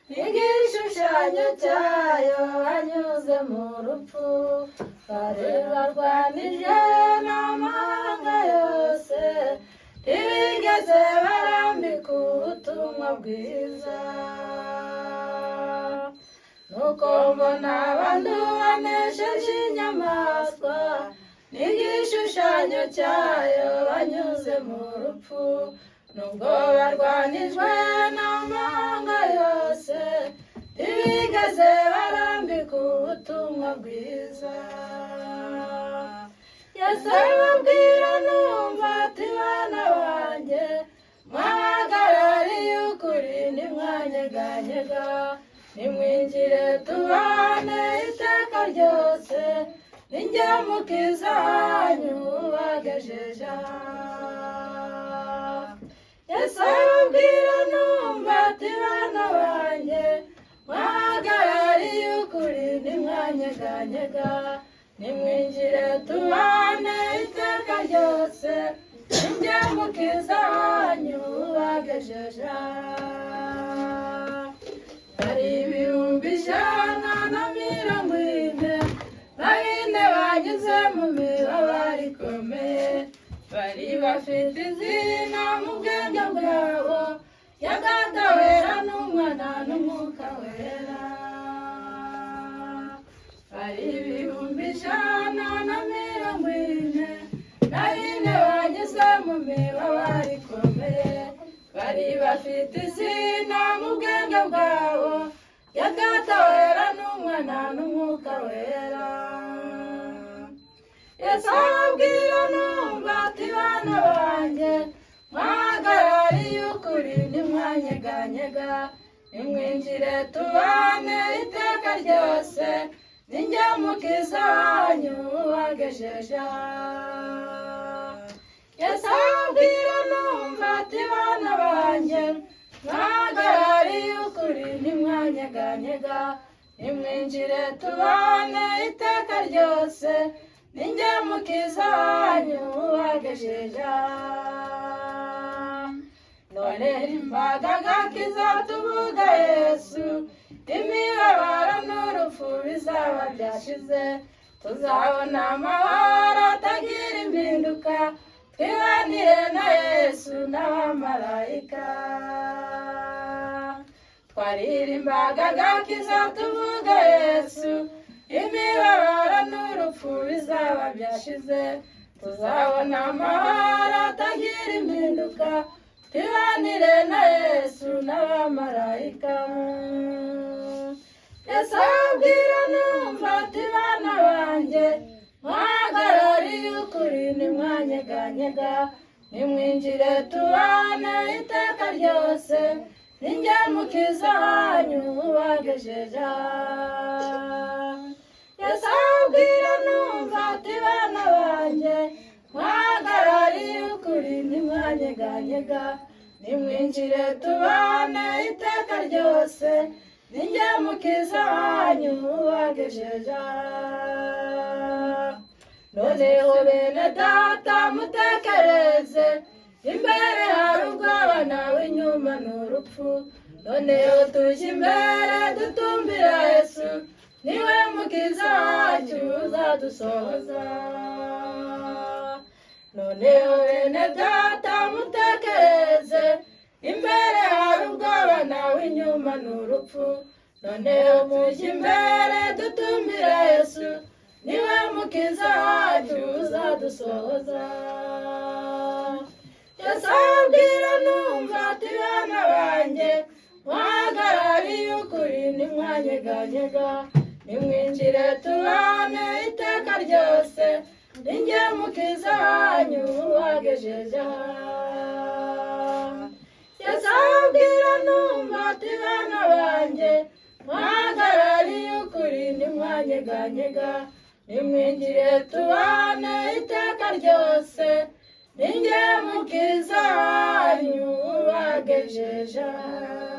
N'igishushanyo cyayo banyuze mu rupfu. Bari barwanije n'amahanga yose, ntibigeze barambika ubutumwa bwiza. Nuko mbona abantu banesheje inyamaswa n'igishushanyo cyayo banyuze mu rupfu. Nubwo barwanijwe n'amahanga yose, ntibigeze barambika ubutumwa bwiza. Yesu ababwira numva ati: "Bana banjye, mwahagarariye ukuri, ntimwanyeganyega. Nimwinjire tubane iteka ryose. Ninjye mukiza wanyu ubagejeje aha." Yesu ababwira numva ati: "Bana banjye, mwahagarariye ukuri, ntimwanyeganyega. Nimwinjire tubane iteka ryose. Ninjye mukiza wanyu ubagejeje aha." Hari 144,000 banyuze mu mibabaro ikomeye. Bari bafite izina mu bwenge bwabo ya Data wera n'Umwana n'Umwuka Wera. Hari 144,000 banyuze mu mibabaro ikomeye. Bari bafite izina mu bwenge bwabo ya Data wera n'Umwana n'Umwuka Wera. Yesu ababwira numva ati: "Bana banjye, mwahagarariye ukuri, ntimwanyeganyega. Nimwinjire tubane iteka ryose. Ninjye mukiza wanyu ubagejeje aha." Yesu ababwira numva ati: "Bana banjye, mwahagarariye ukuri, ntimwanyeganyega. Nimwinjire tubane iteka ryose. Ninjye mukiza wanyu ubagejeje aha." None imbaga gakiza tuvuga Yesu. Imibabaro n'urupfu bizaba byashize. Tuzabona amahoro atagira impinduka, twibanire na Yesu n'abamarayika. Twaririmbaga gakiza tuvuga Yesu. Imibabaro n'urupfu bizaba byashize. Tuzabona amahoro atagira impinduka, twibanire na Yesu n'abamarayika. Yesu ababwira numva ati: "Bana banjye, mwahagarariye ukuri, ntimwanyeganyega. Nimwinjire tubane iteka ryose. Ninjye mukiza wanyu ubagejeje aha." Yesu ababwira numva ati: "Bana banjye, mwahagarariye ukuri, ntimwanyeganyega. Nimwinjire tubane iteka ryose. Ninjye mukiza wanyu ubagejeje aha." Noneho bene data, mutekereze: imbere hari ubwoba, nawe inyuma ni urupfu. Noneho tujya imbere dutumbira Yesu. Niwe mukiza wacu uzadusohoza. Noneho bene data, mutekereze: imbere hari ubwoba, nawe inyuma ni urupfu. Noneho tujya imbere dutumbira Yesu. Niwe mukiza wacu uzadusohoza. Yesu ababwira numva ati: "Bana banjye, mwahagarariye ukuri, ntimwanyeganyega. Nimwinjire tubane iteka ryose. Ninjye mukiza wanyu ubagejeje aha." Yesu ababwira numva ati: "Bana banjye, mwahagarariye ukuri, ntimwanyeganyega. Nimwinjire tubane iteka ryose. Ninjye mukiza wanyu ubagejeje aha."